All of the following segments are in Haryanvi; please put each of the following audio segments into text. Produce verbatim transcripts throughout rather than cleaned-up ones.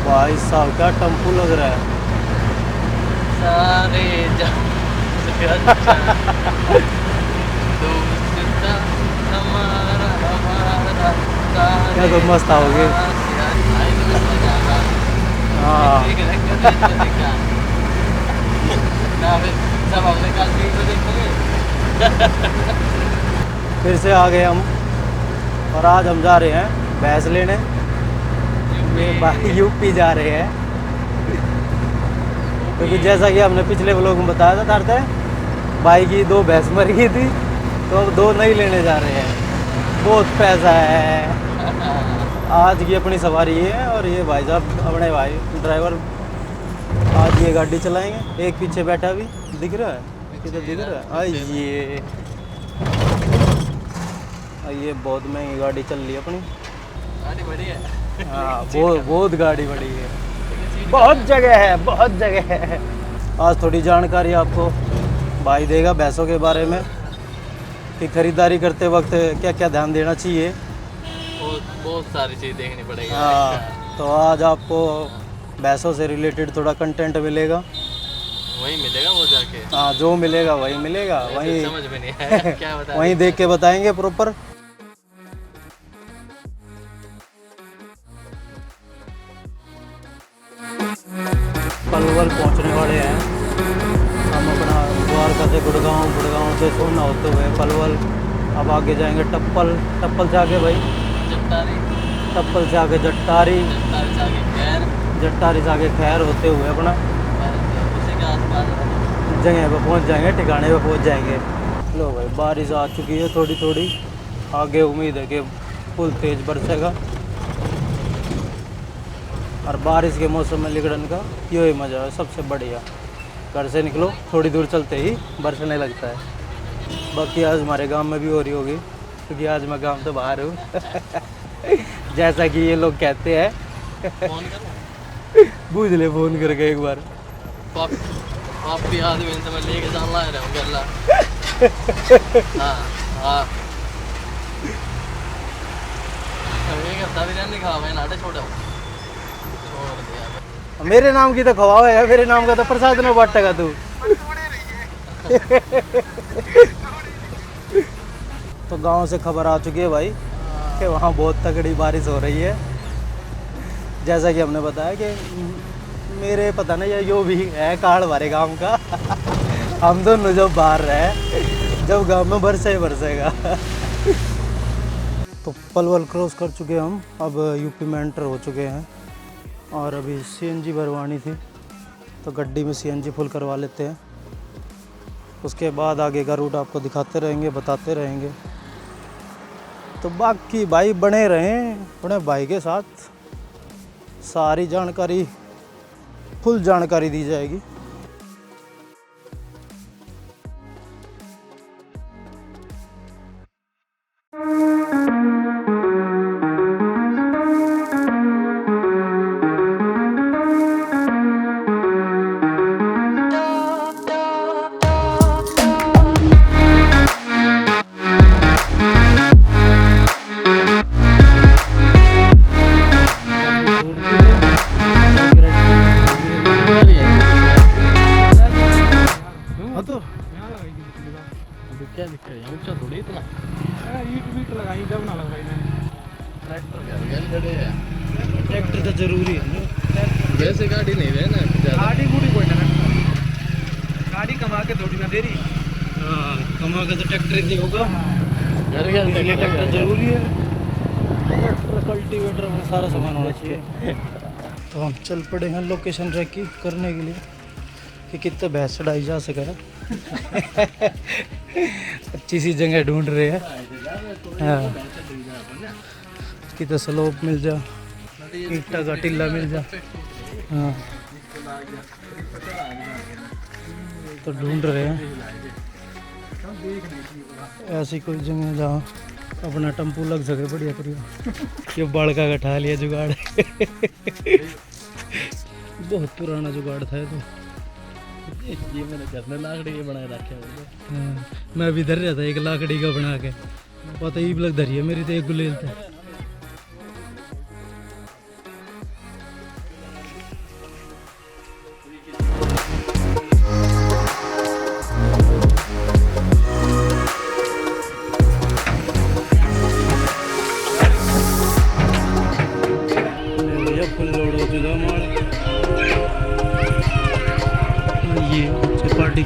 भाई साहब, क्या टेम्पो लग रहा है। सारे जहां से अच्छा दोस्त था हमारा, हमारा, सारे क्या तो मस्त आओगे। जहां से अच्छा। भाई, तो मस्त आ रहा। हाँ। ठीक है, रख दे, इसको देखा। ना, फिर सब हमने कल भी तो देखोगे। फिर से आ गए हम, और आज हम जा रहे हैं भैंस लेने। ये भाई यूपी जा रहे हैं, क्योंकि जैसा कि हमने पिछले व्लॉग में बताया था, तारते भाई की दो भैंस मर गई थी, तो अब दो नई लेने जा रहे हैं। बहुत पैसा है। आज की अपनी सवारी है, और ये भाई साहब, अपने भाई ड्राइवर, आज ये गाड़ी चलाएंगे। एक पीछे बैठा भी दिख रहा है, किधर दिख रहा है? आ, ये, आ, ये बहुत महंगी गाड़ी चल रही है अपनी। गाड़ी बड़ी है। हाँ, बहुत, बहुत गाड़ी बड़ी है। बहुत जगह है, बहुत जगह है। आज थोड़ी जानकारी आपको भाई देगा भैंसों के बारे में, कि खरीदारी करते वक्त क्या क्या ध्यान देना चाहिए। बहुत, बहुत सारी चीज़ देखनी पड़ेगी। हाँ, तो आज आपको भैंसों से रिलेटेड थोड़ा कंटेंट मिलेगा। वहीं मिलेगा वो जाके। हाँ, जो मिलेगा वही मिलेगा, वहीं समझ में नहीं आया क्या बता वहीं देख के बताएंगे प्रॉपर। पलवल पहुंचने वाले हैं हम। अपना द्वारका से गुड़गांव, गुड़गांव से सोना होते हुए पलवल, अब आगे जाएंगे टप्पल, टप्पल से आगे भाई जट्टारी। टप्पल से आगे जट्टारी, जट्टारी से आगे खैर। जट्टारी से आगे खैर होते हुए अपना उसी के आसपास जगह पे पहुंच जाएंगे, ठिकाने पे पहुंच जाएंगे। लो भाई, बारिश आ चुकी है थोड़ी थोड़ी, आगे उम्मीद है कि फुल तेज बरसेगा। और बारिश के मौसम में लिकड़न का यो ही मज़ा है सबसे बढ़िया। घर से निकलो, थोड़ी दूर चलते ही बरसने लगता है। बाकी आज हमारे गांव में भी हो रही होगी, क्योंकि आज मैं गांव से बाहर हूँ। जैसा कि ये लोग कहते हैं। फोन करो। बूझ ले फोन करके एक बार। पाप, पापी आदमी ने तो मैं लेके जान ला रहा हूँ गल्ला। हाँ, हाँ। अब एक हफ्ता भी रहने खा भाई, नाटे छोड़ो। छोड़ दिया। मेरे नाम की तो खवाओ है, मेरे नाम का तो प्रसाद ना बांटेगा तू। तो गांव से खबर आ चुकी है भाई कि वहाँ बहुत तगड़ी बारिश हो रही है। जैसा कि हमने बताया कि मेरे पता नहीं, या यो भी है काल हमारे गांव का। हम दोनों जब बाहर रहे, जब गांव में बरसे ही बरसेगा। तो पलवल क्रॉस कर चुके हैं हम, अब यूपी में एंटर हो चुके हैं और अभी सीएनजी भरवानी थी, तो गड्डी में सीएनजी फुल करवा लेते हैं। उसके बाद आगे का रूट आपको दिखाते रहेंगे, बताते रहेंगे। तो बाकी भाई बने रहें अपने भाई के साथ, सारी जानकारी, फुल जानकारी दी जाएगी। हाँ तो। अबे क्या दिक्कत है? ऊंचा थोड़ी इतना। अरे ईंट वीट लगाई जब ना लगाई मैंने। ट्रैक्टर घर घर खड़े हैं। ट्रैक्टर तो जरूरी है ना। वैसे गाड़ी नहीं रहे ना ज्यादा। गाड़ी गुड़ी कोई ना रखता। गाड़ी कमा के थोड़ी ना दे रही। हाँ, कमा के तो ट्रैक्टर ही होगा। घर घर इसलिए ट्रैक्टर ट्रैक्टर जरूरी है। ट्रैक्टर, कल्टीवेटर, वो सारा सामान होना चाहिए। तो हम चल पड़े हैं लोकेशन ट्रैक की करने के लिए कि कितने भैंस चढ़ाई जा सके। अच्छी सी जगह ढूंढ रहे हैं। हाँ, कितने स्लोप मिल जा, ईंटा का टीला मिल जा। हाँ, तो ढूंढ रहे हैं ऐसी कोई जगह जहाँ अपना टेम्पू लग सके बढ़िया तरीका। ये बालका का ठा लिया जुगाड़। बहुत पुराना जुगाड़ था ये तो। ये मैंने घर में लाकड़ी के बनाए रखे हैं। हाँ, मैं भी धर रहा था एक लाकड़ी का बना के। पता ही लग धरी है मेरी तो एक गुलेल थे।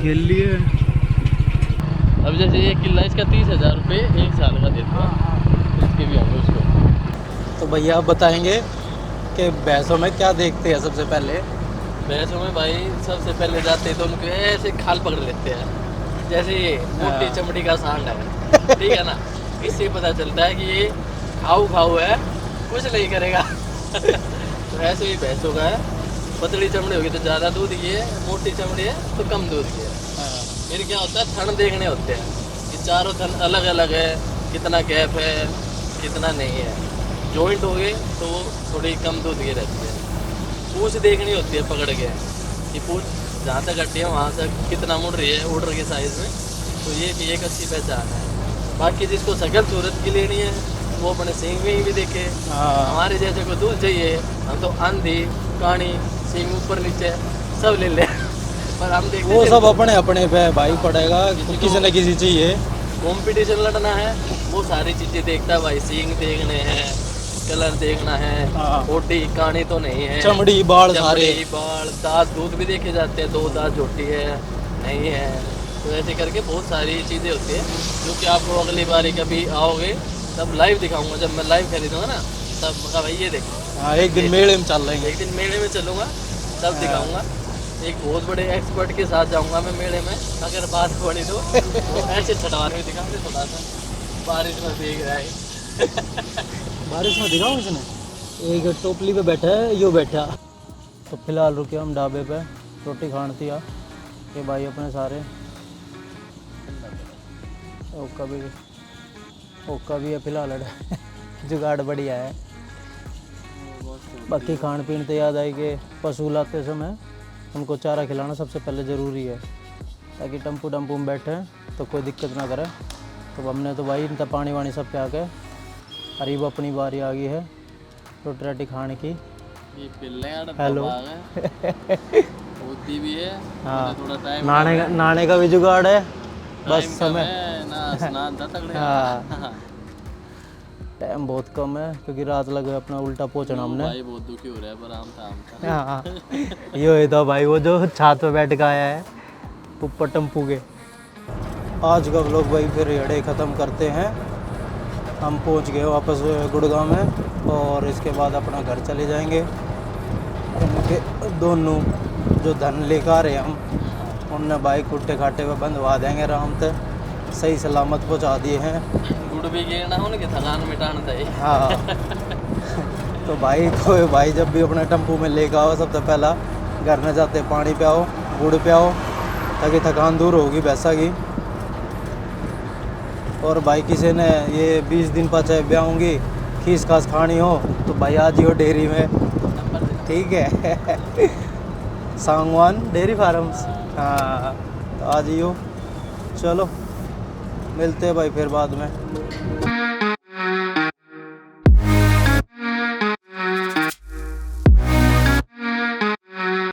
खेल लिए। अब जैसे ये किला, इसका तीस हज़ार रुपये एक साल का देते हैं, इसके भी होंगे उसको। तो भैया आप बताएंगे कि भैंसों में क्या देखते हैं सबसे पहले? भैंसों में भाई, सबसे पहले जाते हैं तो उनको ऐसे खाल पकड़ लेते हैं, जैसे ये मोटी हाँ। चमड़ी का सांड है, ठीक है ना? इससे पता चलता है कि ये खाऊ खाऊ है, कुछ नहीं करेगा। तो ऐसे ही भैंसों का है, पतली चमड़ी होगी तो ज़्यादा दूध ये है, मोटी चमड़ी है तो कम दूध ये है। हाँ। फिर क्या होता है, थन देखने होते हैं कि चारों थन अलग अलग है, कितना गैप है, कितना नहीं है। जॉइंट हो गए तो वो थोड़ी कम दूध की रहती है। पूँछ देखनी होती है पकड़ के कि पूँछ जहाँ तक हड्डी है वहाँ तक कितना मुड़ रही है ऑर्डर के साइज में। तो ये भी एक अच्छी पहचान है। बाकी जिसको शकल सूरत की लेनी है, वो अपने सींग में ही भी देखे। हाँ। हमारे जैसे को दूध चाहिए, हम तो आंधी, काणी, सींग ऊपर नीचे सब ले ले। पर हम देखते वो हैं सब अपने अपने पे भाई पड़ेगा, किसी किसी को न किसी चाहिए। कंपटीशन लड़ना है, वो सारी चीजें देखता है भाई, सींग देखने हैं, कलर देखना है, हाँ। बॉडी काणी तो नहीं है, चमड़ी, बाल चमड़ी, सारे। बाल, दांत, दूध भी देखे जाते हैं, दो दांत झोटी है, नहीं है। तो ऐसे करके बहुत सारी चीज़ें होती है, जो कि आपको अगली बारी कभी आओगे तब लाइव दिखाऊंगा। जब मैं लाइव खरीदूंगा ना, तब मैं कहा, "भाई, ये देखो।" हाँ, एक दिन मेले में चल लेंगे। एक दिन मेले में चलूंगा, तब हाँ। दिखाऊंगा। एक बहुत बड़े एक्सपर्ट के साथ जाऊंगा मैं मेले में, अगर बात बनी तो। वो ऐसे छठवार में दिखाते थोड़ा सा, बारिश में भीग रहा है। बारिश में दिखाऊं इसने, एक टोपली पे बैठा है, यो बैठा। तो फिलहाल रुके हम ढाबे पे रोटी खाण थी। ये भाई अपने सारे ओका भी, ओका भी है फिलहाल अड़े। जुगाड़ बढ़िया है। बाकी खाण पीण तो याद आई कि पशु लाते समय उनको चारा खिलाना सबसे पहले ज़रूरी है, ताकि टम्पू डम्पू में बैठे तो कोई दिक्कत ना करे। तो हमने तो भाई इनका पानी वानी सब प्या के, अरे, अब अपनी बारी आ गई है रोटी राटी खाने की। ये पिल्ले यार हेलो। दबा है। होती भी है। हाँ। थोड़ा टाइम नहाने का, नहाने का भी जुगाड़ है। बस टाइम कम समय है, ना स्नान था तगड़े। हाँ। टाइम बहुत कम है क्योंकि रात लगे अपना उल्टा पहुंचना हमने। भाई बहुत दुखी हो रहा है, पर आम था, आम था। हाँ। ये हुए तो भाई वो जो छात पे बैठ के आया है ऊपर टम्पू के। आज का व्लॉग भाई फिर यड़े ख़त्म करते हैं। हम पहुंच गए वापस गुड़गांव में और इसके बाद अपना घर चले जाएंगे। इनके दोनों जो धन लेकर आ रहे हैं हम, उनने भाई कुट्टे खाटे पे बंधवा देंगे आराम से, सही सलामत पहुंचा दिए हैं। गुड़ भी गेना हो ना कि थकान मिटान था ये। हाँ। तो भाई, कोई भाई जब भी अपने टम्पू में लेकर आओ, सबसे पहला घर में जाते पानी पियाओ, गुड़ पियाओ, ताकि थकान दूर होगी भैंसा की। और भाई किसी ने ये बीस दिन पाछे ब्याहूंगी, खीस खास खानी हो तो भाई आ जियो डेयरी में, ठीक है। Sangwan dairy farms. हाँ, तो आ जियो। चलो मिलते हैं भाई फिर बाद में।